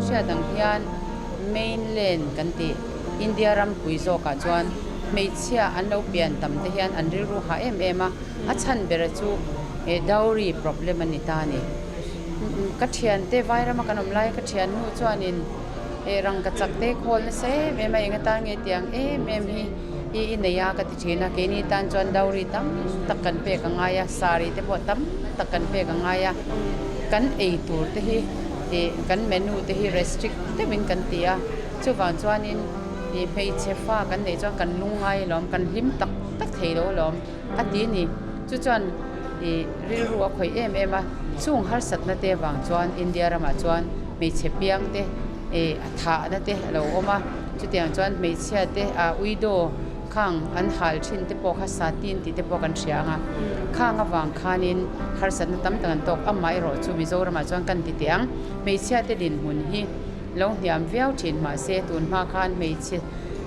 Hriat ang hian mainland kan tih India ram pui zawkah chuan hmeichhia an lo pian tam te hian an rilru hah em em a, a chhan bera chu dowry problem a ni ta a ni. Ka thiante Vairama kan awm lai ka thiannu chuanin rangka chak te khawl nasa em em a, eng atan nge tiang em em hi i i nei a ka ti thin a, keini tan chuan dowry tam tak kan pek a ngai a, saree te pawh tam tak kan pek a ngai a, kan ei tur te hi ih kan menu te hi restrict deuhin kan ti a, chuvang chuanin ih hmeichhe fa kan neih chuan kan lungngai alawm, kan hlim tak tak thei lo alawm a ti a ni. Chu chuan ih rilru a khawih em em a, chung harsatna te vang chuan India ramah chuan hmeichhe piang te ih a thahna te a lo awm a, chutiang chuan hmeichhia te ah uidaw khang an hal thin te pawh kha satin tih te pawh kan hria ang a, khang avang khanin harsatna tam tak an tawk amaherawh chu Mizoramah chuan kan ti teh ang, hmeichhia te dinhmun hi lo hniam viau thin mahse tun hma khan hmeichhe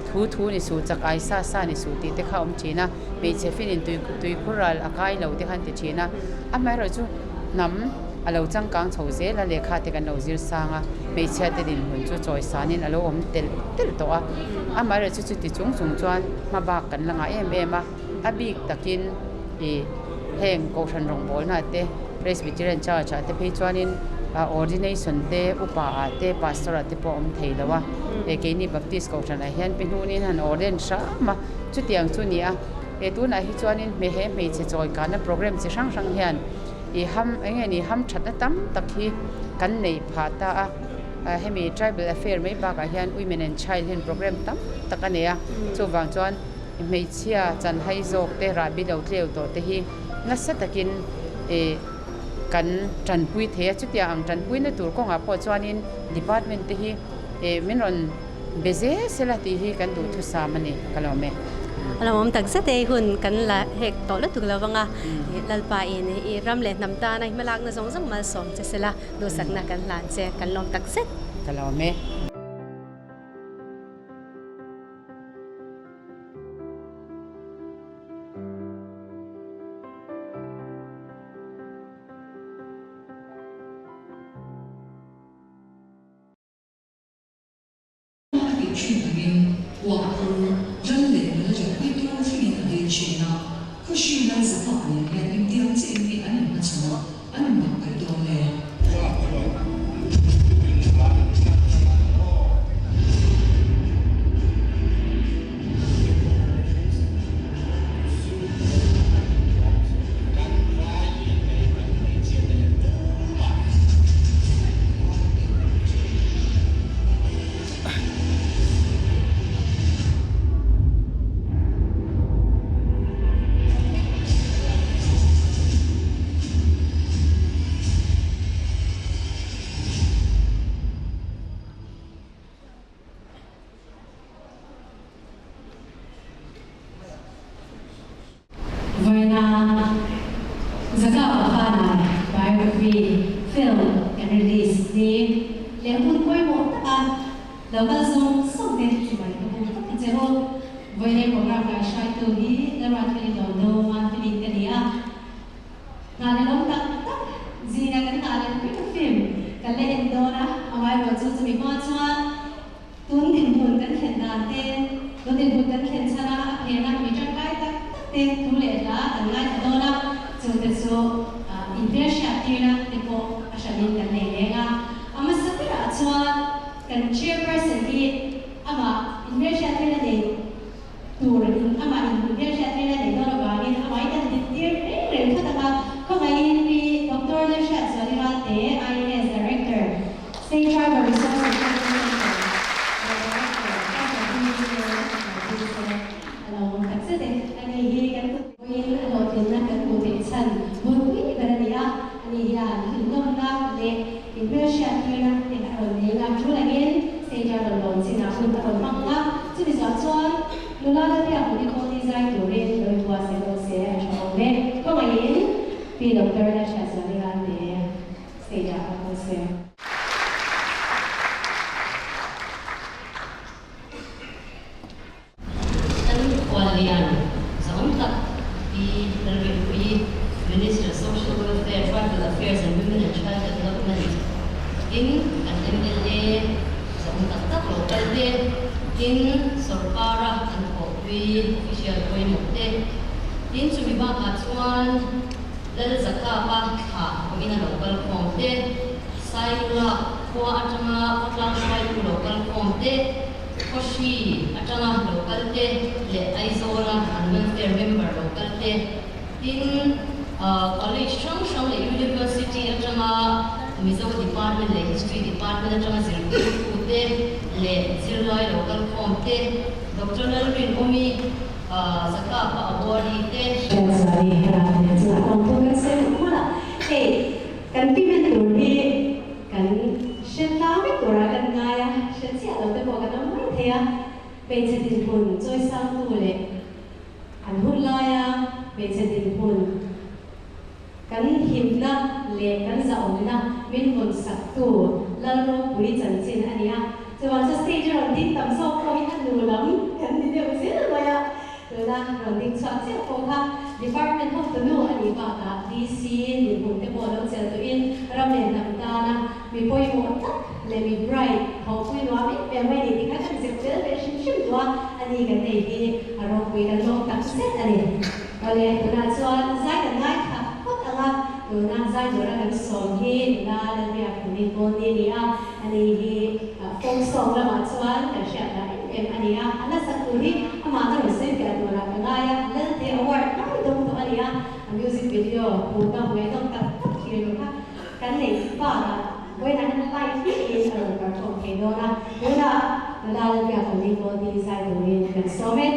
thu thu ni suh chak ai sa sa ni suh tih te kha a awm thin a, hmeichhe finin tui tuikhur ral a kai lo te kha an ti thin a, amaherawh chu hnam a lo changkang chho zel a, lehkha te kan lo zir sang a, hmeichhia te dinhmun chu chawi sanin a lo awm telh telh tawh a, amaherawh chu chuti chung chung chuan hma bak kan la ngah em em a, a bik takin ih heng Kohhran rawngbawlna te Presbyterian Church ah te phei chuanin ordination te upa ah te pastor ah te pawh a awm thei lo a, he keini Baptist Kohhran ah hian pi hnunin han ordain hram a, chutiang chu a ni a, he tunah hi chuanin he hmeichhe chawikana program chi hrang hrang hian I ham eng nge ni ham thatna tam tak hi kan neih phah ta a, hemi tribal affair mai bakah hian women and child hian program tam tak a nei a, chuvang chuan hmeichhia chanhai zawk te rahbi lo tleu tawh te hi nasa takin ih kan tanpui thei a, chutiang ang tanpuina tur kawngah pawh chuanin department te hi ih min rawn Be zel sela tih hi kan duhthusam a ni, ka lawm e. A lawmawm tak zet e, hun kan la hek tawh lutuk lo vang a, Lalpa in i ram leh hnam tana i hmalakna zawng zawng malsawm che sela, duhsakna kan hlan che, kan lawm tak zet. Ka lawm e. A tih thin angin uak phur ral leh nula tanpuitu thlengin a dil thin a, Khushi lal Zakap nen hian engtiang chiah in nge an inhmachhawn a, an inbakkaih dawn le? Vawiina Zaka Pahana biography film kan release ni leh hun pawimawh taka lo kal zawng zawng te hruai ka bum tak a che u. Vawiina program kaihruaitu hi Lalruatfeli Dondo Manfeli ka ni a. Nghahhlelawm tak tak zinga kan nghahhlelh ber film kan la en dawn a, amaherawh chu chumi hma chuan tun dinhmun kan thlen dan te, tun dinhmun kan thlen chhan a, a phena mi tangkai tak tak te thu leh hla kan ngaithla dawn a, chute chu inhmelhriat tirna te pawh a hranin kan nei leng a. A hmasa berah chuan kan chairperson hi amah inhmelhriat tirna nei Tur in amah in hun hmelhriat tirna nei dawn avangin amah in an din tir reng reng phawt ang a, khawngaihin pi Doctor Lalhriatzuali Ralte, IAS Director, State Tribal Resource Recovery Centre leh Director, Tribal Community lo ding se a lo awm tak zet e. Ani hi kan kut pawhin a hlawhtlinna kan hmuh theih chhan bulpui ber a ni a, ani hian hlimnawmna leh inhmelhriat tirna te a rawn nei a, tul angin State Tribal lawn chinah hun a rawn hmang a, chumi zawh chuan nula Lalbiak Munikawni zai turin lo inbuatsaih dawn se a tha awm e. Khawngaihin Pi Doctor Lalhriatzuali Ralte stage-ah kal dawn se. Kan khuallian zahawm tak Pi Lalrinpuii, Minister Social Welfare, Tribal Affairs and Women and Child Development. Tin, kan mla zawng tak tak lo kal te, tin, sorkara kan thawhpui official pawimawh te, tin, chumi bakah chuan Lal Zakapa thlah pawhin a lo kal khawm te, Sailula khua atanga khawtlang hruaitu lo kal khawm te, Khawhri atanga lo kal te leh Aizawla an welfare member lo kal te, Tin, college hrang hrang leh university atanga Mizo department leh history department atanga zirtirtute leh zirlai lo kal khawm te, Doctor Lalrinawmi Zakapa awardee te. Hriatzuali ram leh chungah lawm thu kan sawi mawlh mawlh a, hei kan payment tur hi kan hre tlang vek turah kan ngai a, hre chiah lo te pawh kan awm mai thei a, hmeichhe dinhmun chawisangtu leh An hun laia hmeichhe dinhmun kan himna leh kan zahawmna min vawn saktu Lalropui chanchin a ni a. Chuvang chu stage a rawn ding tam zawk pawh hi a nu lam kan ni deuh zel mai a. Tuna rawn ding chhuak chiah pawh kha Department hotu nu a nih bakah DC dinhmun te pawh lo chelh duhin ram leh hnam tana mi pawimawh tak leh mi bright thawhpui nuam em em mai ni tih kha kan zir tel ve hrim hrim duh a, a ni kan nei hi a ropui kan lawm tak zet a ni. Awle, tunah chuan zai kan ngaithla phawt ang a, tuna zai tura kan sawm hi nula Lalbiak Hmuni Kawlni a ni a, a ni hi folk song lamah chuan kan hriat dah em em a ni a, a la sak tur hi amah ka rawn sawi fiah turah ka ngai a, Lalte Award lai dawng tawh a ni a, a music video hmuhnawm ngaihnawm tak tak thlir tur kha Kan neih bakah vawiinah hian live ngeiin a rawn perform thei dawn a, tunah nula Lalbiak Awni Kawlni zai turin kan sawm e.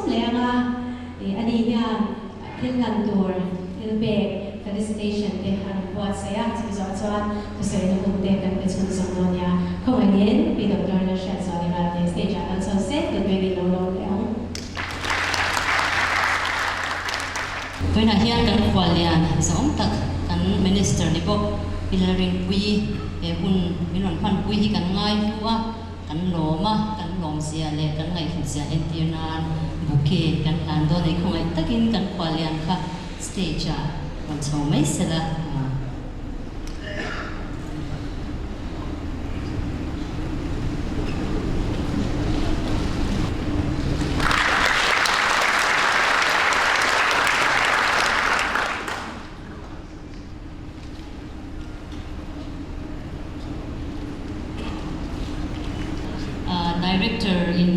sawm leh ang a, ih ani hian thil hlan tur thil pek felicitation te a rawn buatsaih a, chumi zawh chuan thusawina hun te kan pe chhun zawm dawn nia. Khawngaihin Pi Doctor Lalhriatzuali Ralte stage ah kal chho se tun vengin lo lawm leh ang. Vawiinah hian kan khuallian zahawm tak kan Minister ni bawk Pi Lalrinpuii he hun min rawn hmanpui hi kan ngai hlu a, kan lawm a, kan lawmzia leh kan ngaihhlutzia entir nan bouquet kan hlan dawn a ni. Khawngaih takin kan khuallian kha stage ah rawn chho mai sela. Director in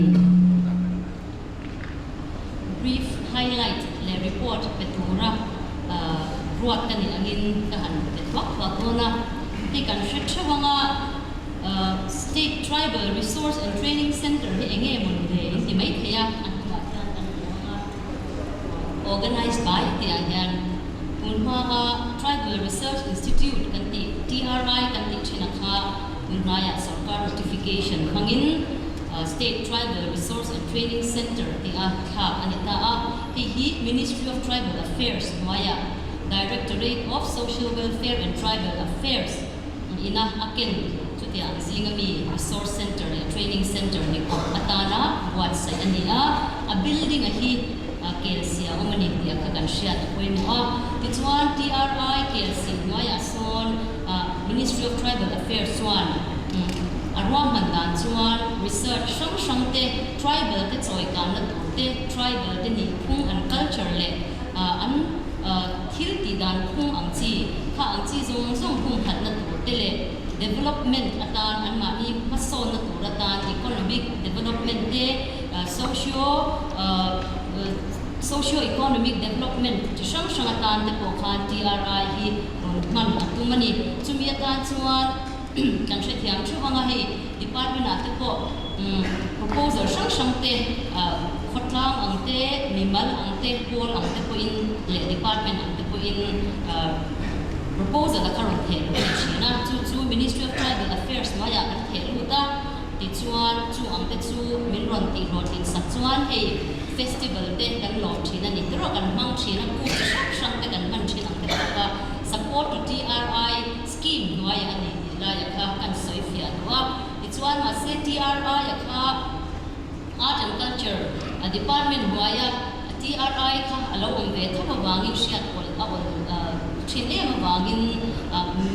Brief highlight leh report pe tura ruat ka nih angin ka han pe thuak thuak dawn a. Hei kan hre theuh anga State Tribal Resource and Training Centre hi eng nge maw ni le in ti mai thei a, a hnungah hian kan hmu ang a. Organized by tih ah hian tun hmaa Tribal Research Institute kan tih TRI kan tih thin a kha tun hnaiah sorkar notification hmangin State Tribal Resource and Training Centre tih a thlak a ni ta a, hei hi Ministry of Tribal Affairs hnuaiah Directorate of Social Welfare and Tribal Affairs ina a ken chutiang zinga mi Resource Centre leh Training Centre ni kawp atana buatsaih a ni a, a building a hi Kelsi a awm a ni tih a kha kan hriat a pawimawh a. Tichuan TRI Kelsi hnuaiah sawn Ministry of Tribal Affairs chuan a ruahman dan chuan research hrang hrang te, tribal te chawikanna tur te, tribal te nihphung an culture leh an thil tih dan phung ang chi kha ang chi zawng zawng humhalhna tur te leh development atan anmahni hmasawnna tur atan economic development te, socio socio economic development chi hrang hrang atan te pawh khan TRI hi rawn hman a tum a ni. Chumi atan chuan kan hrethiam theuh ang a, hei department ah te pawh proposal hrang hrang te khawtlang ang te, mimal ang te, pawl ang te pawhin leh department ang te pawhin proposal a kha rawn theh luh a ni thin a. Chu chu Ministry of Tribal Affairs hnuaiah kan theh lut a, tichuan chu ang te chu min rawn tihhlawhtlin sak chuan hei festival te kan lawm thin a ni tiraw, kan hmang thin a, kut chi hrang hrang te kan hman thin ang te bawk a, support to TRI scheme hnuaiah a ni tih laia kha kan sawi fiah duh a, tichuan mahse TRI a kha Art and Culture department hnuaia TRI kha a lo awm ve tho avangin hriat pawlh a awl thin em avangin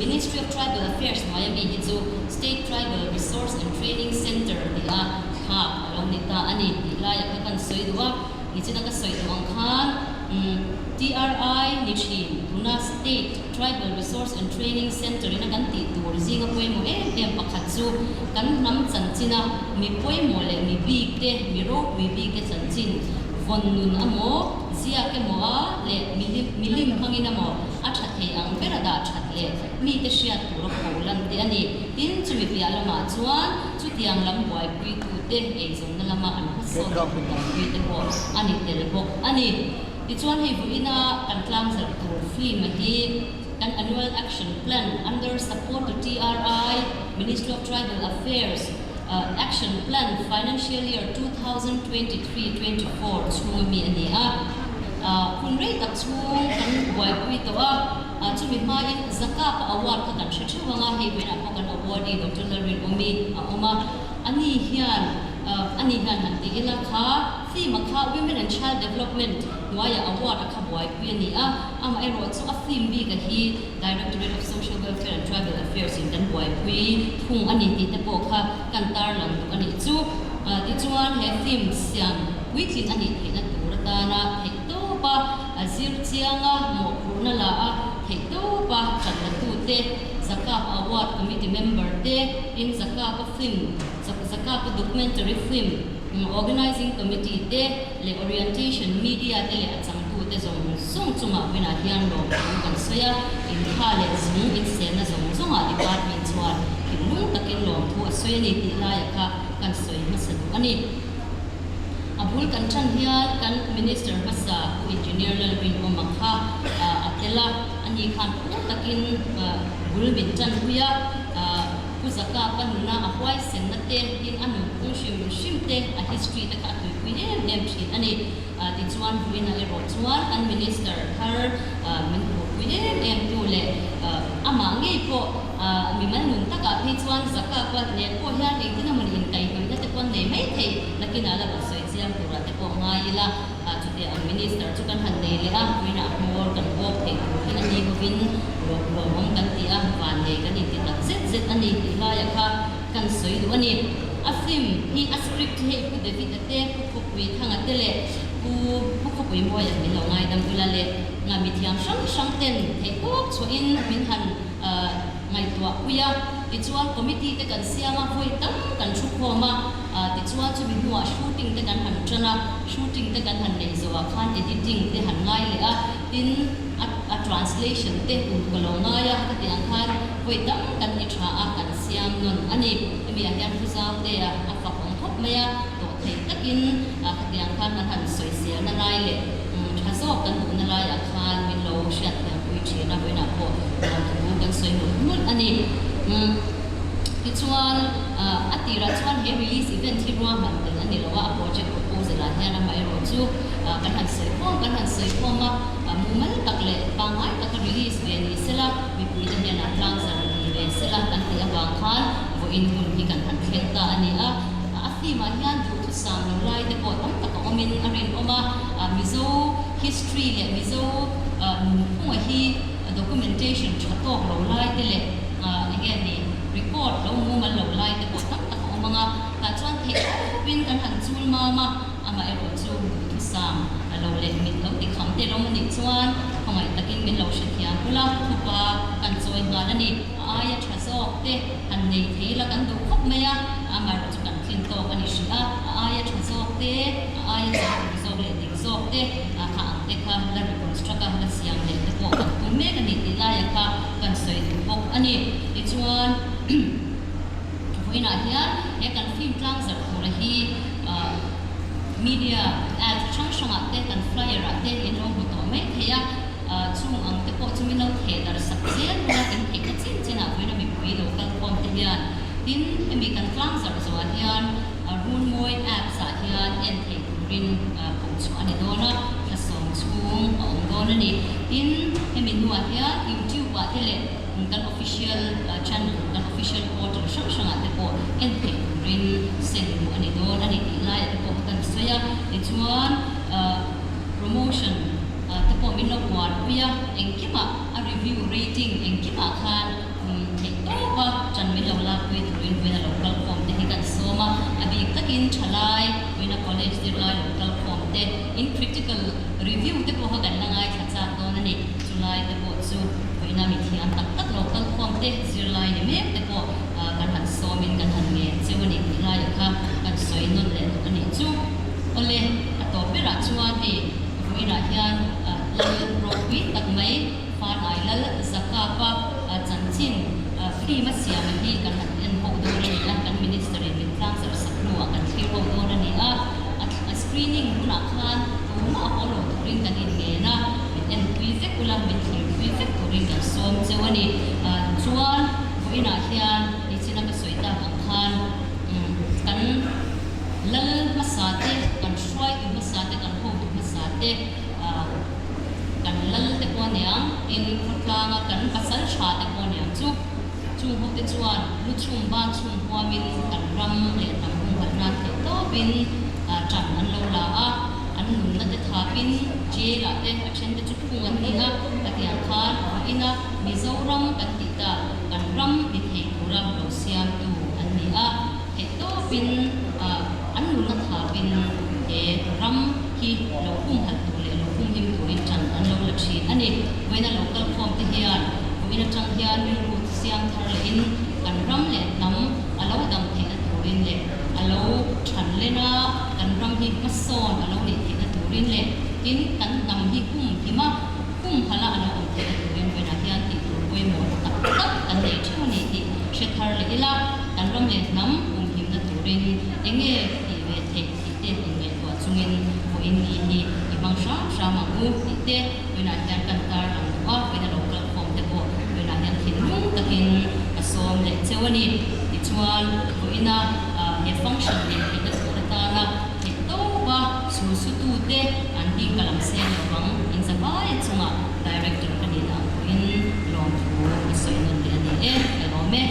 Ministry of Tribal Affairs hnuaia mi hi chu State Tribal Resource and Training Centre tih a thlak a lo ni ta a ni tih laia kha kan sawi duh a, nichina ka sawi duh ang khan TRI ni thin tuna State Tribal Resource and Training Centre ina kan tih tur zinga pawimawh em em pakhat chu kan hnam chanchina mi pawimawh leh mi bik te, mi ropui bik te chanchin vawn nun amaw, ziak emaw a leh milim hmangin amaw a tha thei ang bera dah that leh mite hriat tur a pho lan te a ni. Tin, chumi piah lamah chuan chutiang lam buaipuitute eizawnna lama an hmasawn leh thutawmpui te pawh a ni tel bawk a ni. Tichuan hei vawiina kan tlangzarh tur film a hi kan Annual Action Plan under support to TRI, Ministry of Tribal Affairs, Action Plan Financial Year 2023 24 chhunga mi a ni a. Hun rei tak chhung kan buaipui tawh a, chumi hmain Zakapa Award kha kan hre theuh ang a, hei vawiinah pawh kan awardee Doctor Lalrinawmi a awm a, ani hian ani hian han ti ila kha Film a kha Women and Child Development hnuaiah award a kha buaipui a ni a, amaherawh chu a film bik a hi Directorate of Social Welfare and Tribal Affairs in kan buaipui thung a ni tih te pawh kha kan tarlang duh a nih chu. Tichuan he film siam puitlin a nih theihna tur atana theihtawpa zir chianga mawhphurhna la a theihtawpa tanlatute Zakap Award Committee member te in Zakapa film Zakapa documentary film Organising Committee te leh Orientation Media te leh a changtute zawng zawng chungah vawiinah hian lawmthu kan sawi a, intha leh zung inselna zawng zawngah Department chuan thinlung takin lawmthu a sawi a ni tih laia kha kan sawi hmasa duh a ni. A bul kan ṭan hian kan Minister hmasa Pu Engineer Lalrinawma kha a tel a, ani khan phur takin bul min ṭan pui a, Pu Zaka pa nuna a huaisenna te, tin a nunphung hrim hrim te, a history te kha a tuipui em em ṭhin a ni. Tichuan Vuina erawh chuan kan Minister thar min phurpui em em tu leh amah ngei pawh mimal nun takah phei chuan Zaka pa nen pawh hian engtin emaw ni inkaihhnawihna te pawh an nei mai thei nakinah la rawn sawi chiang turah te pawh ngai ila chuti ang Minister chu kan han nei leh a, Vuina a hmawr kan bawk thei tur hi a ni hovin lawmawm kan ti a, vannei kan inti tak zet zet a ni tih laiah kha kan sawi duh a ni. A film hi a script hi hei Pu David-a te, Pu Khawpui Thanga te leh Pu Pu Khawpui Mawia min lo ngaidam ula leh nga mithiam hrang hrang ten theihtawp chhuahin min han ngaihtuah pui a. Tichuan committee te kan siam a, vawi tam kan thu khawm a, tichuan chumi hnuah shooting te kan han tan a, shooting te kan han neih zawhah khan editing te han ngai leh a, tin a a translation te uluk a lo ngai a, khatiang ang khan vawi tam kan ti tha a, kan siam nawn a ni. Hemi ah hian Pu Zautea a fak awm khawp mai a, tawh theih takin khatiang khan kan han sawiselna lai leh tha zawk kan duhna laiah khan min lo hriatthiam pui thin a, vawiinah pawh lawmthu kan sawi mulh mulh a ni. Tichuan a tirah chuan he release event hi ruahman tel a ni lo a, a project proposal ah hian amaherawh chu kan han sawi khawm kan han sawi khawm a, mumal tak leh pangngai taka release ve ni sela mipuite hnenah tlangzar ni ve sela kan tih avang khan vawiin hun hi kan han thleng ta a ni a. A film ah hian duhthusam lo lai te pawh tam tak a awmin a rinawm a, Mizo history leh Mizo nunphunga hi documentation tha tawk lo lai te leh enge ni record lo mumal lo lai te pawh tam tak a awm ang a, tah chuan theih tawpin kan han chul mam a, amaherawh chu duhthusam a lo leh mit lo ti kham te rawng anih chuan khawngaih takin min lo hrethiam ula thupa kan chawi nghal a ni. A aia tha zawk te han nei thei ila kan duh khawp mai a, amaherawh chu kan tlin tawk a ni hrih a, a aia tha zawk te, a aia changtlung zawk leh dik zawk te kha ang te kha la reconstruct a, la siam leh te pawh kan tum mek a ni tih laia kha kan sawi duh bawk a ni. Tichuan vawiinah hian he kan film tlang zarh tura hi media ads hrang hrangah te kan flyer ah te in lo hmu tawh mai thei a. Chung ang te pawh chu min lo theh darh sak zel bawk a, in theihna chin chinah vawiina mipui lo kal khawm te hian tin hemi kan tlang zarh zawhah hian Runmawi apps ah hian en theih turin koh chhuah a ni dawn a, thla sawm chhung a awm dawn a ni. Tin hemi hnuah hian YouTube ah te leh kan official channel, kan official portal hrang hrangah te pawh en theih turin send luh a ni dawn a ni tih laiah te pawh kan sawi a, tichuan promotion te pawh min lo buarpui a, engkimah a review rating engkimah khan theih tawp a ṭan min lo lakpui turin vawiina lo kal khawm te hi kan sawm a, a bik takin ṭhalai vawiina college zirlai lo kal khawm te in critical review te pawh kha kan la ngaithla chak dawn a ni, chulai te pawh chu vawiina mithiam tak tak lo kal khawm te zirlai ni mek te pawh kan han sawmin kan han ngen cheu a ni tih laiah kha kan sawi nawn leh duh a nih chu. Awle, a tawp berah chuan hei. Vawiinah hian lal ropui tak mai Fanai Lal Zakapa chanchin film a siam a hi kan han en ho dawn a ni a, kan Minister in min tlang zarh sak hnuah kan thlir ho dawn a ni a, a screening hunah khan tumah haw lo turin kan inngen a, min enpui vek ula, min thlirpui vek turin kan sawm cheu a ni. Chuan vawiinah hian nichina ka sawi tak ang khan kan Lal hmasa te, kan hruaitu hmasa te, kan hotu hmasa te, kan lal te pawh aniang, tin khawtlanga kan pasal tha te pawh aniang chu. Chung ho te chuan lu chhung ban chhung huamin kan ram leh hnam humhalh nan theih tawpin ṭan an lo la a, an nunna te thapin jail ah te a then te chu phung an ni a, khatiang khan vawiina Mizoram kan tih tak kan ram ni thei tura lo siamtu an ni a. Theih tawpin an nunna thapin he ram hi lo humhalh tur leh lo humhim turin ṭan an lo la ṭhin a ni. Vawiina lo kal khawm te hian vawiin aṭang hian rilru siam thar lehin kan ram leh hnam a lo dam theihna turin leh a lo ṭhan len a, kan ram hi hmasawn a lo nih theihna turin leh tin kan hnam hi humhim a, humhalh a a lo awm theihna turin vawiinah hian tih tur pawimawh tak tak kan nei ṭheuh a ni tih hre thar leh ila. Kan ram leh hnam humhimna turin enge tih ve theih tih te inngaihtuah chungin. u tih te vawiinah hian kan tar lang duh a, vawiina lo kal khawm te pawh vawiinah hian thinlung takin ka sawm leh cheu a ni. Tichuan, vawiina he function leh theihna tur atana theih tawpa sulsutute an bik ka lam seng lo vang, in zavai chungah Director ka nihna ang pawhin lawmthu ka sawi nawn leh a ni e, ka lawm e.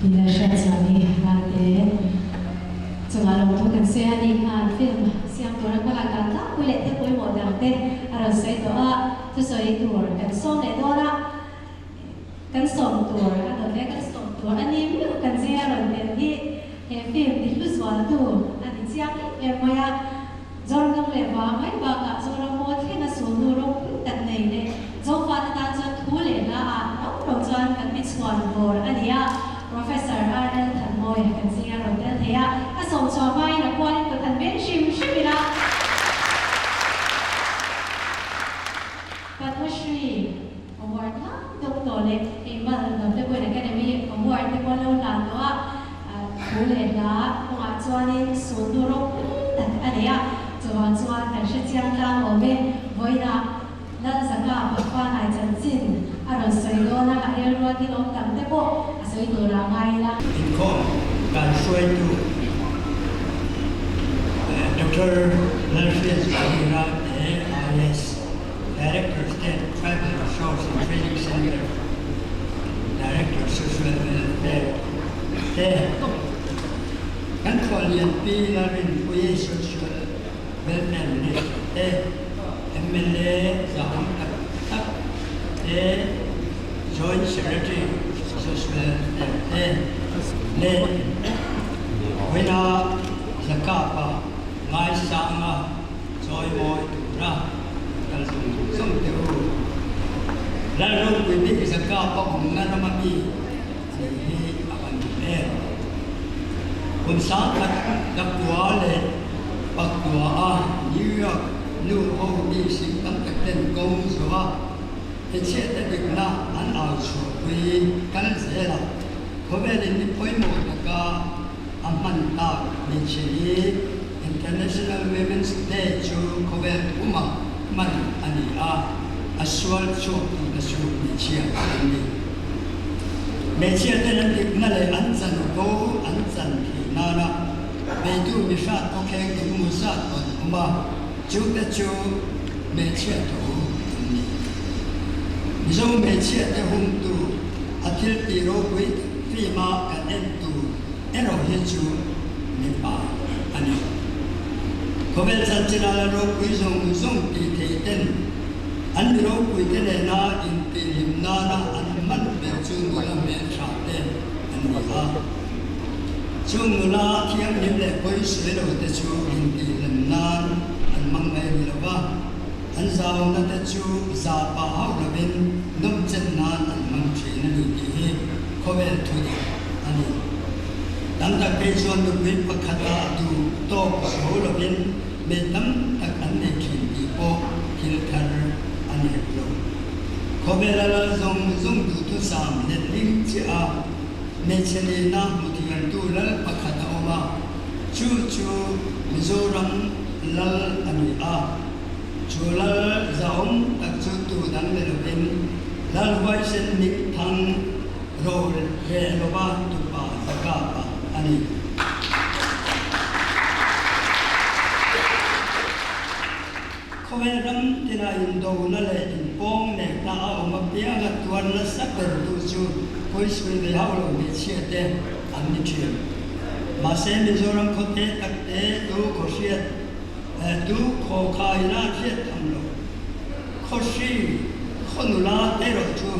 Tih la hriat chuan hi Vante chungah lawmthu kan sawi a ni khan film siam tura hmalak dan tlangpui leh thil pawimawh dang te a rawn sawi tawh a, thusawi tur kan sawm leh dawn a, kan sawm tur a dawt leh kan sawm tur a ni meuh kan zing a rawn tel hi he film ti hlu zualtu a ni chiang em em mai a. Zoram leh vang mai bakah Zoram maw thlenga sulhnu ropui tak nei leh Zofate tan chuan thu leh hla ah rau rau chuan kan mi chhuan bawr a ni a, Professor RL Thanmawia kan zinga rawn tel thei a, ka sawm chhuah hmain a kualin kut han beng hrim hrim ila. Padma Shri Award lam dawk tawh leh Heymal Notebuin Academy Award te pawh an lo hlan tawh a, Thu leh hla kawngah chuanin sulhnu ropui tak a nei a, chuvang chuan kan hre chiang tlang awm e. Vawiinah Lalzaka Pafanai chanchin a rawn sawi dawn a, a rilrua thil awm tam te pawh a sawi tur ah ngai ila. Inkhawm kan hruaitu Doctor Lalhriatzualira AIS, Director State Tribal Resource and Training Centre, Director Social Welfare te kan Khuallian Pi Lalrinpuii Social Welfare Minister te mla zahawm tak tak te Joint Secretary Social Welfare te leh vawiina Zakapa ngaisanga chawimawi tura kal zawng zawng teh u. Lalropui bik Zakapa awmna rama mi Tih hi a van duh em? Kum sangkhat Dakua leh Pakua a New York nu ho mi sing tam tak ten kawng zawh a hmeichhiate dikna an au chhuahpui kal zel a, khawvelin ni pawimawh taka a hman tak hmeichhe hi International Women's Day chu khawvel puma hman a ni a, a sual chhuaktute chu hmeichhia an ni. Hmeichhia ten an dikna leh an chan bo an chan theih nana beitu mi hrat khawkheng engemaw zat an awm a, chute chu hmeichhia tho an ni. Mizo hmeichhia te humtu a thil tih ropui tak film-a kan en tur erawh hi chu mipa a ni. Khawvel chanchin a la ropui zawng zawng tih thei ten an mi ropui te nena intihhlim nana an hman ber chu nula hmeltha te an ni a. Chung nula thianghlim leh pawisawi lo te chu intihhlim nan an hmang mai ni lo va, an zauna te chu za pah hauh lovin nawmchet nan an hmang thin a ni tih hi khawvel thudik a ni. Tam tak phei chuan nupui pakhata duh tawk zo lovin hmei tam tak an nei thin tih pawh thil thar a ni hek lo. Khawvela lal zawng zawng duhthusam letling chiah a, hmeichhe nihna hmu thiamtu lal pakhat a awm a, chu chu Mizoram lal a ni a. Chu lal zahawm tak chu tu dang ni lovin Lal Huaisen Hmingthang Ro leh lova tupa Zakapa a ni. Khawvel ram tina indona leh inpawng nekna a awm apianga tuar nasa ber tu chu pawisui ve hauh lo hmeichhia te an ni thin. Mahse Mizoram khawte takte tu khaw hriat tu khaw khaina hriat tham lo khawhri khaw nula te erawh chu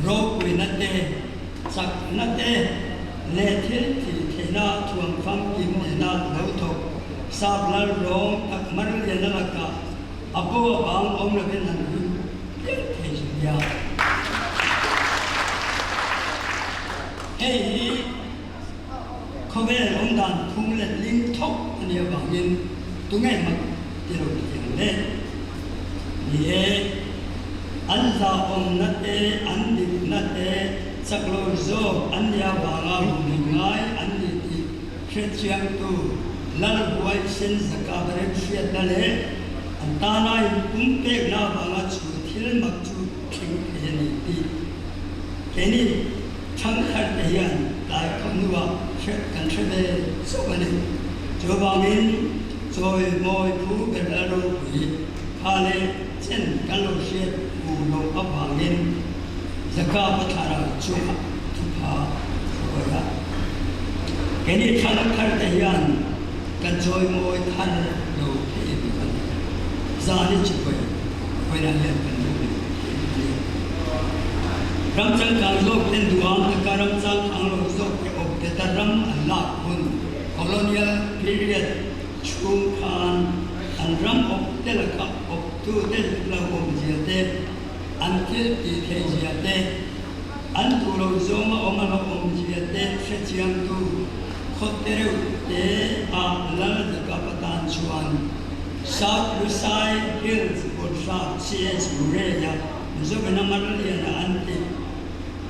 Ropuina te, chakna te leh thil thih theihna thuam famkim nena lo thawk sap lal rawng tak mar lian a lakah a bo a bang awm lovin an hlim pian thei chu nia. Hei hi khawvel awmdan phung let ling thawk a nih avangin tunge mak ti lo thiam le? Ni e, an zahawmna te, an dikna te, Chak lo zawk an nih avanga humhim ngai an ni tih hrechiangtu Lal huaisen Zakabaren hriatna leh an tana inpumpekna avanga chu thil mak chu thleng thei a ni tih keini thangtharte hian tlai khawhnuah hriat kan hre ve chauh a ni. Chuvangin chawimawi phu ber Lal ropui kha leh chen kan lo hriat hu loh avangin Zaka Pathara chungah thupha hruai a. Keini thlang thar te hian kan chawimawi thar lo thei lo a ni. Zan i chibai vawiinah hian kan duh leh thei a ni. Ram changkang zawk ten duham taka ram changkang lo zawk te awp te ta ram an lak hun, colonial period, chhung khan an ram awp te lakah awptu te lo awmzia te, An thil tih theih zia te, an duh lo zawnga awm a lo awm zia te hrechiangtu khawte reuh te ah Lal Zakapa tan chuan South Lusai Hills Bawrhsap CS Murray-a Mizoram Marliana an tih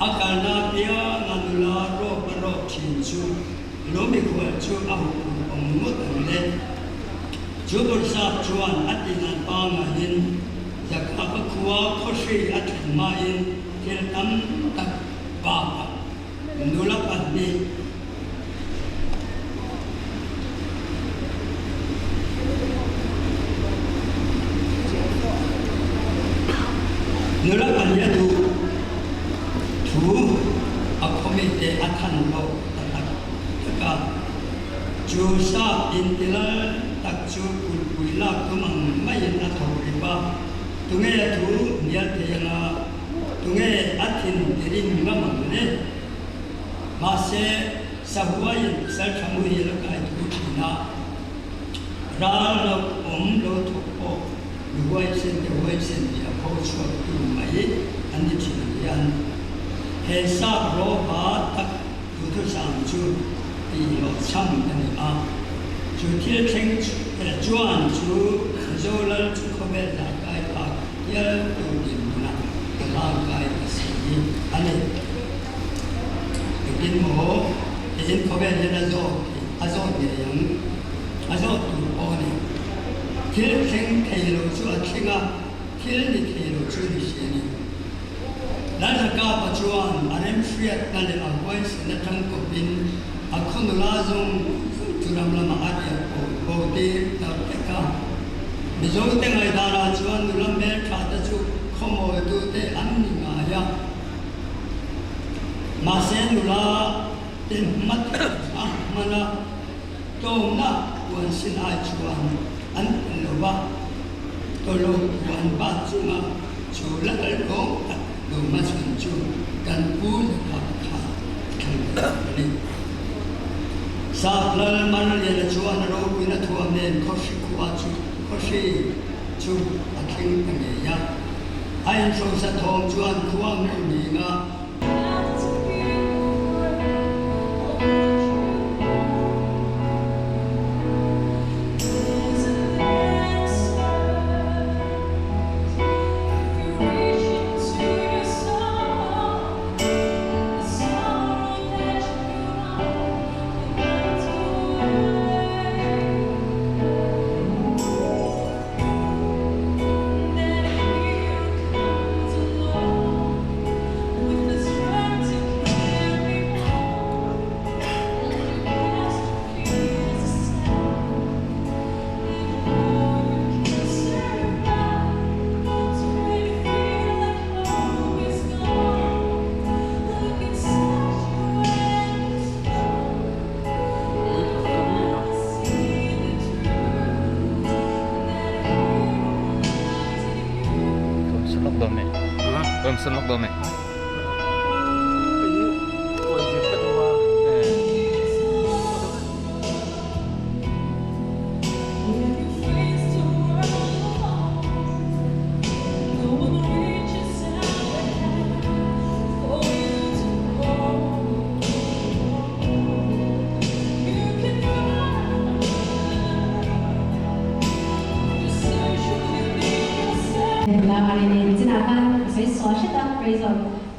a kalna apianga nula rawp a rawp thin chu lo mikhual chu a huphurh awm ngawt ang le. Chu Bawrhsap chuan a tihdan pangaiin Zakapa khua khawhri a thlen hmain thil tam tak bakah nula pahnih nula pahnih a duh thu a khawmite a than loh ta tak tak a. Chu sap intilal tak chu kulhpui lak tum ang maiin a tho rip a, tunge a thu hnial thei anga, tunge a thin tirim ngam ang le? Mahse, sahuaiin saltha muhil a kai thu thin a, ral lo awm lo thawk pawh mi huaisen te huaisen tih a pho chhuak tu mai an ni thin ang hian he sap rawva tak Duhthusam chu tihhlawhchham a ni a, chu thil thleng chuan chu Mizo lal chu khawvel dah kai phak hial tur dinhmunah ka hlang kai ta si a ni. Engtin maw tiin khawvel hian a zawt thei, a zawt ngei ang, a zawt tur pawh a ni. Thil thleng thei lo chu a thleng a, thil ni thei lo chu ni si a ni. Lalzakapa chuan a remhriatna leh a huaisen atang kawpin a khaw nula zawng zawng chu ram lamah a riak bo bo tir ta vek a. Mizote ngaihdanah chuan nula hmeltha te chu khawmawitute an ni ngai a. Mahse nula te hma a hmana tlawmna puan sin ai chuan an tel lo va, tawlh puan bat chunga Chu la kal kawng tak lo hmachhawn chu kan pu leh pa kha thlang ta a ni. Sap Lal Marliana chuan a ropuina thuam nen khawhri khua chu khawhri chu a thleng ta ngei a. A inhrosa thawm chuan khua hmuh ning a.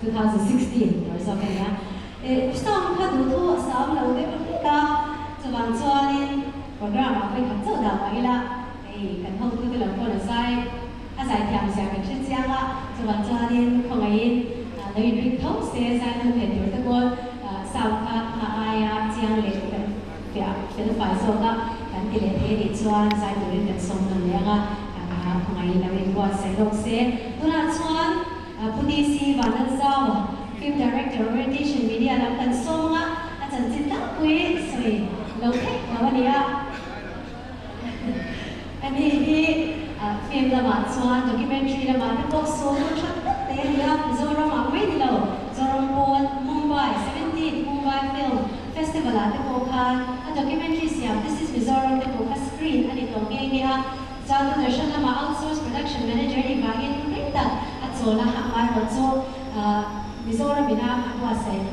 2016 tur zawk a nia. Eh, sound kha duhthu a sam lo deuh hlek a, chuvang chuanin program ah vawikhat chauh dah mah ila, hei kan hotute lo pawn a zai a zai thiam zia kan hre chiang a, chuvang chuanin khawngaihin lo inring tho se zai nawn thei tur te pawn sound kha a aia chiang leh kan fiah fel fai zawk a, kan ti leh thei anih chuan zai turin kan sawm nawn leh ang a, khawngaihin lo inbuatsaih lawk se. Tunah chuan. Pu DC Vanlalzaua, Film Director, Orientation Media lam kan sawm anga a chanchin tlangpui sawi lo theih lo a ni a. Ani hi film lamah chuan documentary lamah te pawh sawm tha tak te a ni a, Mizoramah mai ni lo, Zoram pawn Mumbai 17th Mumbai Film Festival ah te pawh khan a documentary siam This is Mizoram te pawh kha screen a ni tawh nghe nghe a. Chuan Doordarshan lama outsource production manager nih vangin rei tak a chawl a, amaherawh chu Mizoram ina a buatsaih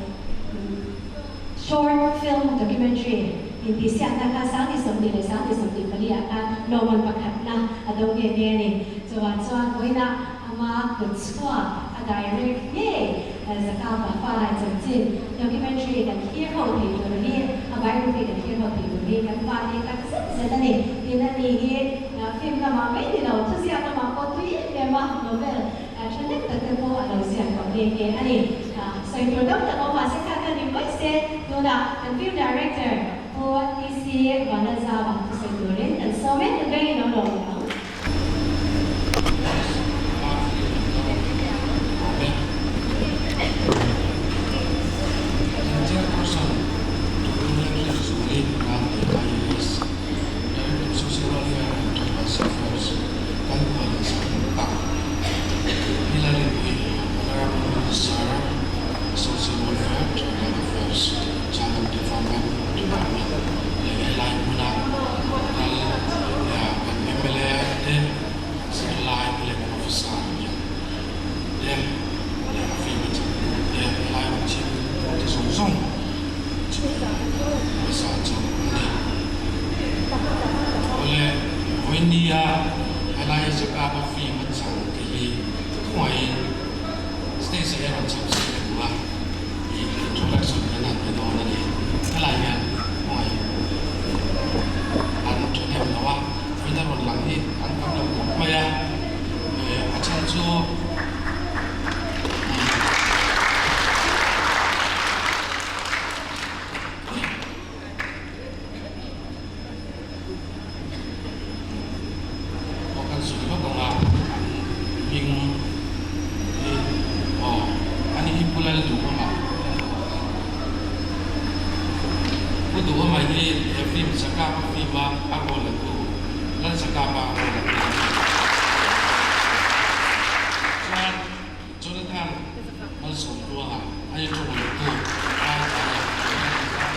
short film documentary intihsiakna kha 2024 24 ah khan lawmman pakhatna a do nghe nghe a ni. Chuvang chuan vawiinah ama kut chhuak a direct ngei Zakapa Fanai chanchin documentary kan thlir ho thei tur hi, a biography kan thlir ho thei tur hi kan vani tak zet zet a ni. Tin, a ni hi film lamah mai ni lo, thuziak lamah pawh tui em em a, novel thahnem tak te pawh a lo ziak tawh nghe nghe a ni. Sawi tur dam tak awm mahse kha kha ni mai se, tunah kan film director Pu TC Vanlalzama thusawi turin kan sawm e, kan vengin lo lawm leh ang. Kan mla te zirlai te leh kan officer hian te leh a film a changtu te helai rawn chhim te zawng zawng chu pawisa chu a ni. Awle vawinia helai Jacob a film a chang te hi khawngaihin stage ah hian rawn chho se ka duh a, ih introduction kan han pe dawn a ni. Helai hian khawngaih an thahnem lo a, vawiin a rawn lang hi an tam lo khawp mai a, a chhan chu Aw kan sawi lawk ang a, an hming hi aw ani hi Pu Lalduhawma Pu Duhawma hi he film Zakapa film a a role a tu Lal Zakapa a role a tu a ni. Chuan Jonathan Malsawmtluanga a i tawng lo tu Raltana Jonathan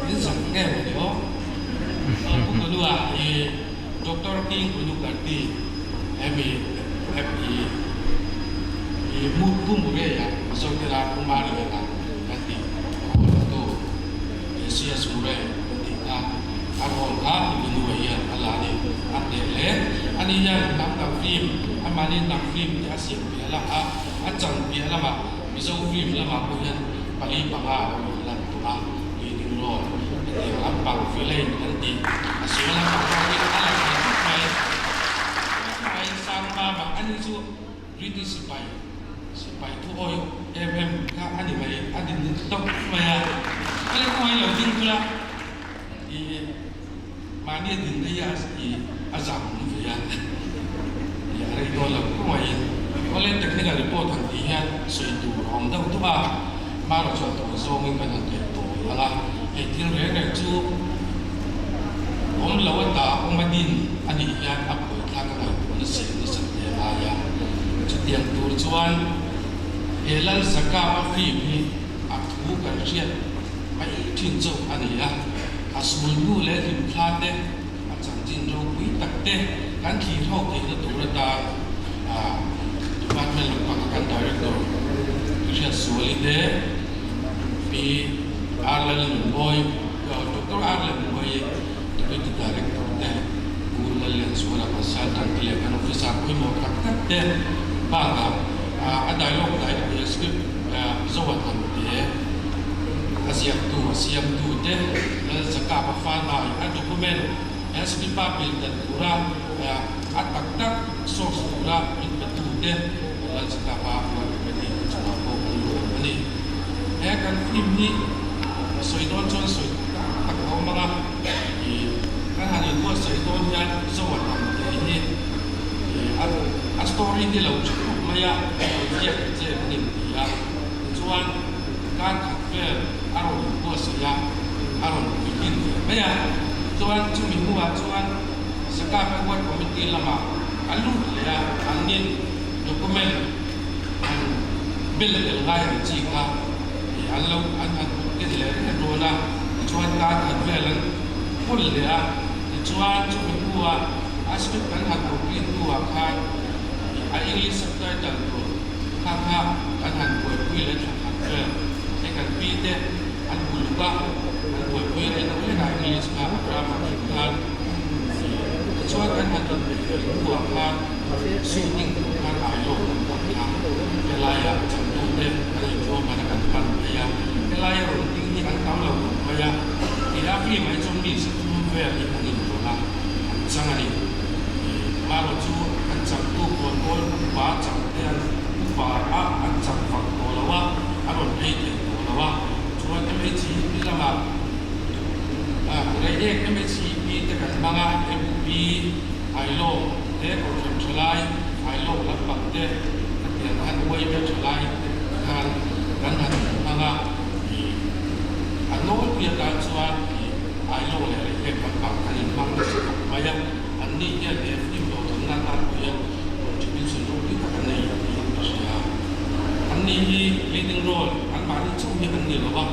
In zak nge maw ni aw? Pu Kunua i Doctor King Kunu Karti hemi app i i Pu Murray-a Mizo tela Pu Mariana kan tih a haw lo tu CS Murray kan tih kha a role kha Pu Kunua hian a la a ni. A hneh hle. Ani hian hnam dang film, amahni hnam film te a siam piah lamah a chan piah lamah Mizo film lamah pawh hian pali panga a lo inlan tawh a, leading role hetiang lampang villain kan tih a sual lampang pawh hi a la thei khawp mai. Tunah Sangmama a ni chu British sipai sipai thu awi em em kha a ni mai, a din deuh mai a, ka la khawngaih lo ding bula ih mahni a din daih a ih a zam ve a, ih a rei dawn lo khawngaihin awle technical report han tih hian sawi tur a awm deuh duh a, hmarawh chuan tawi zawngin kan han theih tawi ang a, hei thil reng reng chu awm lo a ta awm a din a nih hian a buai thlak a ngaihtuah nasa in nasa hle a ngai a, chutiang tur chuan he Lal Zakapa film hi a thu kan hriat mai thin chauh a ni a, a sul hnu leh hlimthla te, a chanchin ropui tak te kan thlir ho theihna tur atan Department lampang a kan Director Hriat Suali te, Pi Arlal Nunmawi, Doctor Arlal Nunmawi Deputy Director te, Pu Lal. Lallianzuala consultant te leh kan officer pawimawh tak tak te bakah a dialogue dai script Zoa Hnamte a ziaktu a siamtu te Lalzakapa Fanai a document script a pildan tura a tak tak source tura min petu te Lalzakapa Work Committee te chungah pawh kan luh a ni. He kan film hi sawi dawn chuan sawi tak tak a awm ang a, kan han inbuatsaih dawn hian Zoa hnam tih hi a story hi lo tha khawp mai a, lo ziak ta che kan inti a, tichuan kar khat vel a rawn inbuatsaih a, a rawn puitlin ve mai a, chuan chumi hnuah chuan Zakapa Ward Committee lamah a lut leh a, an nin document an bel tel ngai ang chi kha an lo an han kut ken leh reng dawn a, tichuan kar khat vel an hawl leh a, tichuan chumi hnuah a script kan han complete hnuah khan a English subtitle tur kha kha kan han buaipui leh thla khat vel he kan pi te an uluk a, an buaipui rei deuh hlek a English kha a grammar thleng khan tichuan kan han inpeih fel hnuah khan Shooting tur khan ai lawk kan pan a, helaia changtute an inṭhuam an a kan pan phei a, helaia rawn ding hi an tam lo khawp mai a, tia film ah hi chuan mi sathum vel hi an inrawlh a, an chang a ni. Marawh chu an changtu kawn kawl upa changte an upa a an chang vak tawh lo a, a rawn phei thei tawh lo a, chuan MHEP lamah Reiek MHEP te kan hmang a, MUP, Ailawng te Kohhran thalai, Ailawng lampang te hetiang khan uaime thalai te khan kan han hmang a, ih a nawlpui atan chuan ih Ailawng leh Reiek lampang kan inhmang nasa khawp mai a, anni hian he film hlawhtlinna atan pawh hian contribution ropui tak an nei tiin ka hria. Anni hi leading role anmahni chauh hi an ni lo a.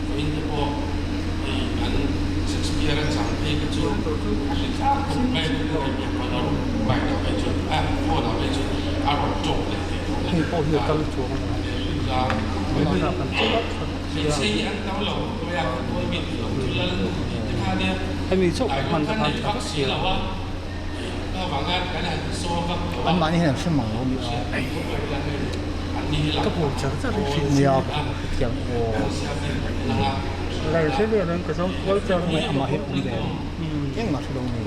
Vawiin te pawh hei kan Shakespeare a chang phei kha chu a hre tlak khawp mai a ni hei biak pawn a rawn bike ah phei chuan a phone ah phei chuan a rawn tawk leh thei tawh Hei pawh hi a kal chuang a ni Hmeichhe hi an tam lo khawp mai a ka tuai mi tih loh chu lal nu tih te kha nia Hemi chauh dai hman kha khan nei tha vak vak si sia. lo a hei avanga kan han saw vak lo a An mahni hian an hre mang lo a ni a. Ka hmu char char hi Nia ka hrethiam aw. Lai hre ve reng ka zawng kual char Mai amah hi awm ve engmah hre lo ni.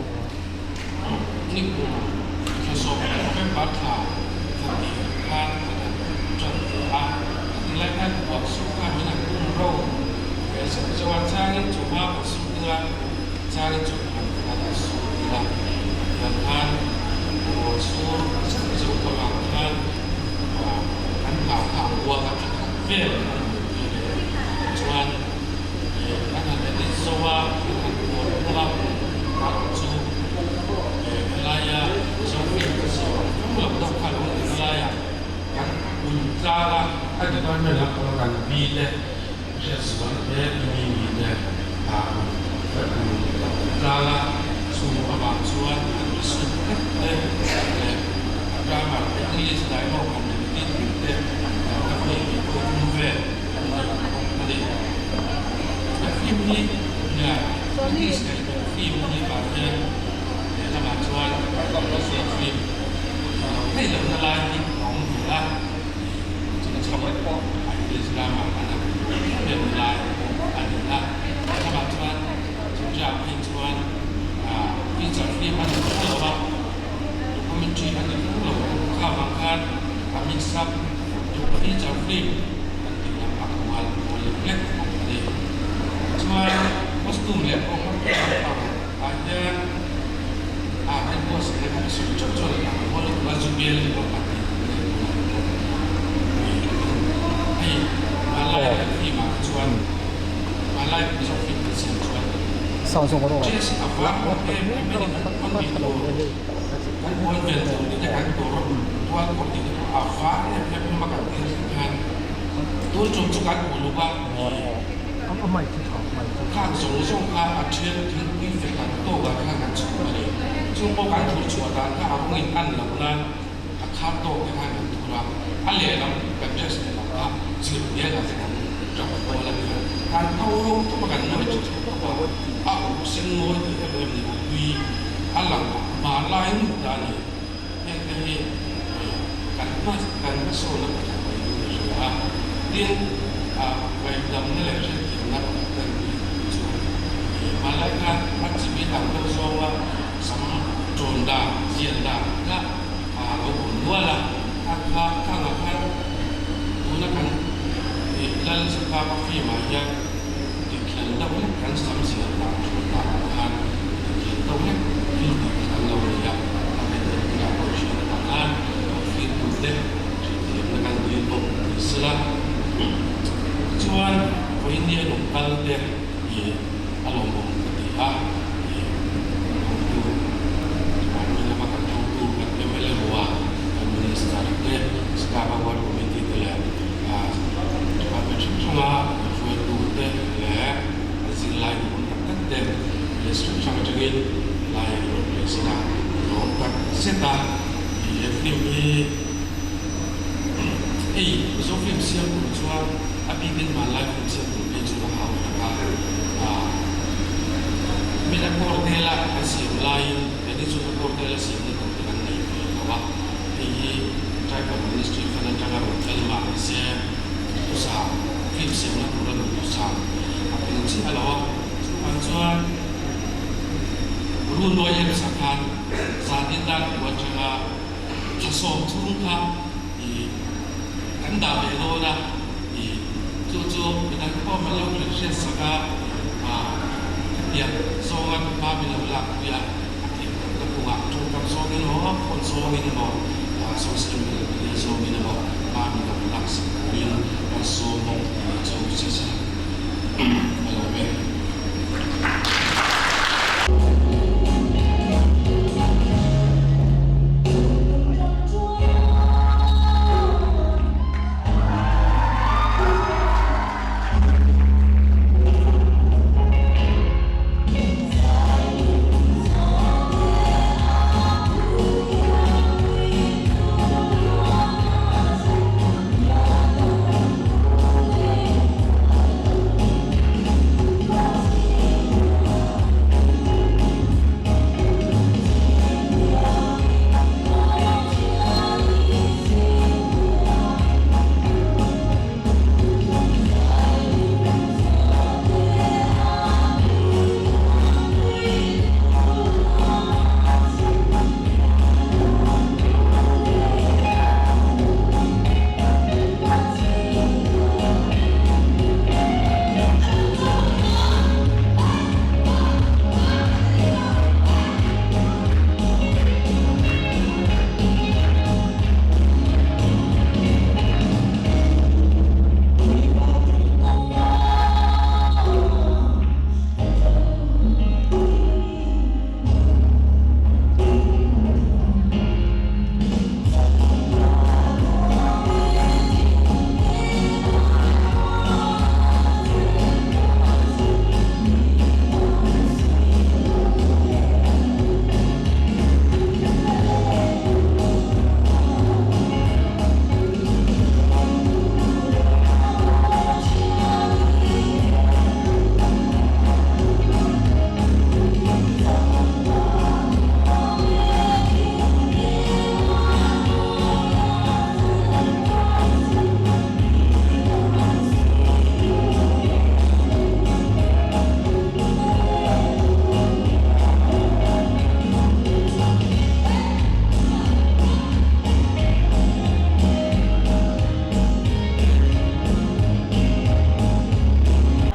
Kan hlau kha a uak a tha khat vel kha an buaipui leh chuan an han edit zo a, an han puan phawng a, erawh chu helaia Zofi ka siam ang tum lo deuh kha lo ni helaia kan ul tlang a, a department ah pawh kan bi te hriatsual te mi mi te ah kan ul tlang a, chu avang chuan an misuit vek te leh a grammar te English dialogue han edit vek te ka hei hi pawh tum vel an nei bawk a ni. A film hi nia English kaihhnawih film a nih vang hian lehlamah chuan Mizo film lo theih lohna lai hi a awm ve a, chumi chhan pawh a English grammar an han vel lai a ni a, lehlamah chuan Chutiang phei chuan feature film a ni tho lo a, documentary a ni tho lo kha vang khan a mix up feature film kan tih lam a kual kual lek lek bawk a ni. Chuan costume leh pawh lampang ah hian a kan buatsaih na kan sawi chauh chuan a kual lutuk a, zu bial pawh a tih leh tur bawk hei hmanlai kan film ah chuan hmanlai Mizo film kan siam chuan dress a var pawh em em a ni kan pawn bik tur kan pawn vel tur tih te kan kawr tual kawr tih te pawh a var em em hlawm a kan tir thleng khan tun tum chu kan uluk a khang zawng zawng kha a thian thingpui fek ang tawk ah khan kan chhuk a ni chung pawh kan thur chhuah dan kha a rawng in an loh nan A khar tawk te khan kan tur a, a lehlam kan dress lehlam kha zir bial ah te kan tap kual a nia. Kan tho ro tawp a kan nawi chu chho tawp a, a uk sen mawi tih em em ni a tui a lang a. Hmanlai rut a ni. Hengte hi kan hma kan hmasawnna pakhat niin ka hria a. Tin, ngaihdamna leh hriatthiamna pakhat kan tih chu hmanlai khan a chibi ang deuh zawnga sam ṭawn dan, zian dan kha a lo awm nual a. Kha kha khangah khan tuna kan Lal Zakapa film-ah hian Dikhlel deuh lek kan sam zial dan thu dan ah khan dikhlel deuh lek thil tih kha kan lo nei a, a bet en tirah pawh hriat a dang a, fir tu te hriatthiamna kan dil bawk ni sela. Tichuan vawiin lawm kal te hi a lawmawm ka ti a, ih kan hotu department lama kan hotu kan mla rua kan minister te Sitapa Ward Committee te leh department hrang hranga hruaitute leh an zirlai duhawm tak tak te leh hrang hrang atangin lai an rawn release a, lawm tak zet a he film hi hei Mizo film siam tur chuan a bikin hmanlai film siam tur phei chu a hau tak a, mina kawr tela an siam laiin keini chu a kawr tela siamna tur te kan nei ve lo a. Hei hi Tribal Ministry fan atanga rawn kal mah ni se, thusa film siamna tura duh thusa a peng chiah lo a. Chuvang chuan Runawi Apps ah khan zan dar kua atanga thla sawm chhung kha i kan dah ve dawn a, i chu chu midang te pawh min lo hrilh hriat sak a, khatiang zawnga hma min lo lakpui a. A theih tak tak kawngah tawngkam zawngin emaw, phone zawngin emaw, social media zawngin emaw hma min lo lak sak turin kan sawm bawk tih chu hre se a lawm e.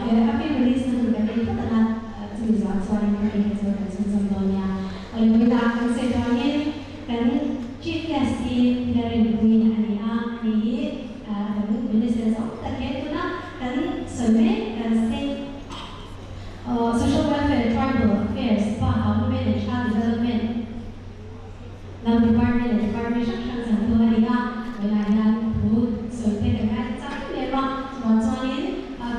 A film release na tur kan nei phawt ang a, chumi zawh chuanin ka hei kha chu kan chhunzawm dawn nia. Awle vawiin ah kan sawi vangin kan Chief Guest hi Lalrinpuii a ni a, ani hi kan Minister zawng tak hian tuna kan sawi mek kan State Social Welfare and Tribal Affairs bakah Women and Child Development Lam department leh department hrang hrang chang tu a ni a, tunah hian thu sawi te kan ngaithla chak em em a, chuvang chuanin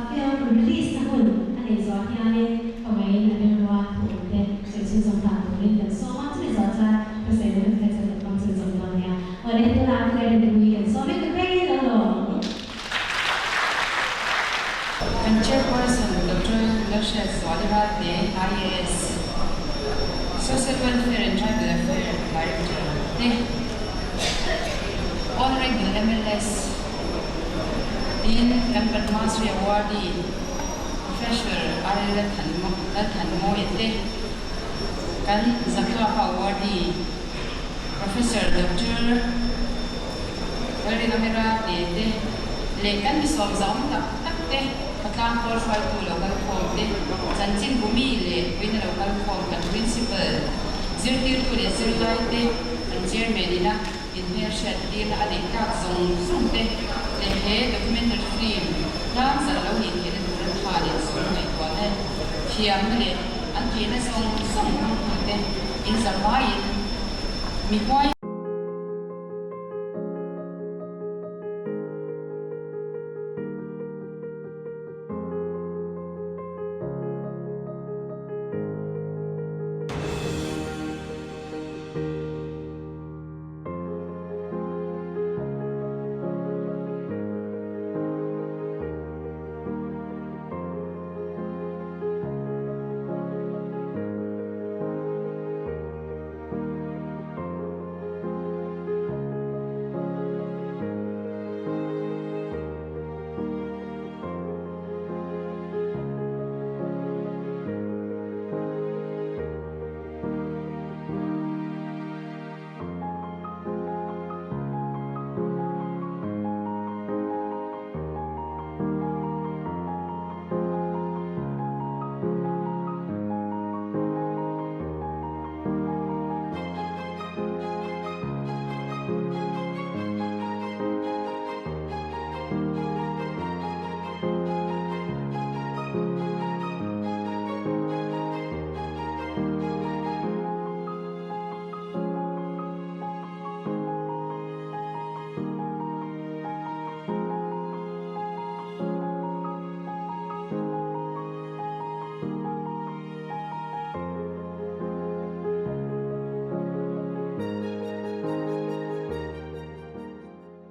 film release na hun a neih zawh hianin khawngaihin a rilrua thu awm te sawi chhunzawm dan turin kan sawm a, chumi zawh chuan ka sawi na hun kha chu kan hmang chhunzawm dawn nia. Awle tunah Claire Nupui kan sawm e, ka Claire lo lawm. Kan Chairperson Doctor Lalhriatzuali Ralte, IAS, Social Welfare and Tribal Affair Director te, Honourable mls tin kan Padmasri Awardee Professor RL Lalthanmawia te, kan Zakapa Awardee Professor Doctor Lalrinamira te te leh kan misawm zahawm tak tak te, Khawtlang pawl hruaitu lo kal khawm te, chanchin bumi leh puina lo kal khawm kan Principal, zirtirtu leh zirlai te, kan Chairman ina inhmelhriat tirna a neih tlak zawng zawng te leh he documentary film tlangzarh lo nih theihna tura tha leh sum ngaihtuahna thiamna leh an theihna zawng zawng hmangtu te inzavaiin mi huai.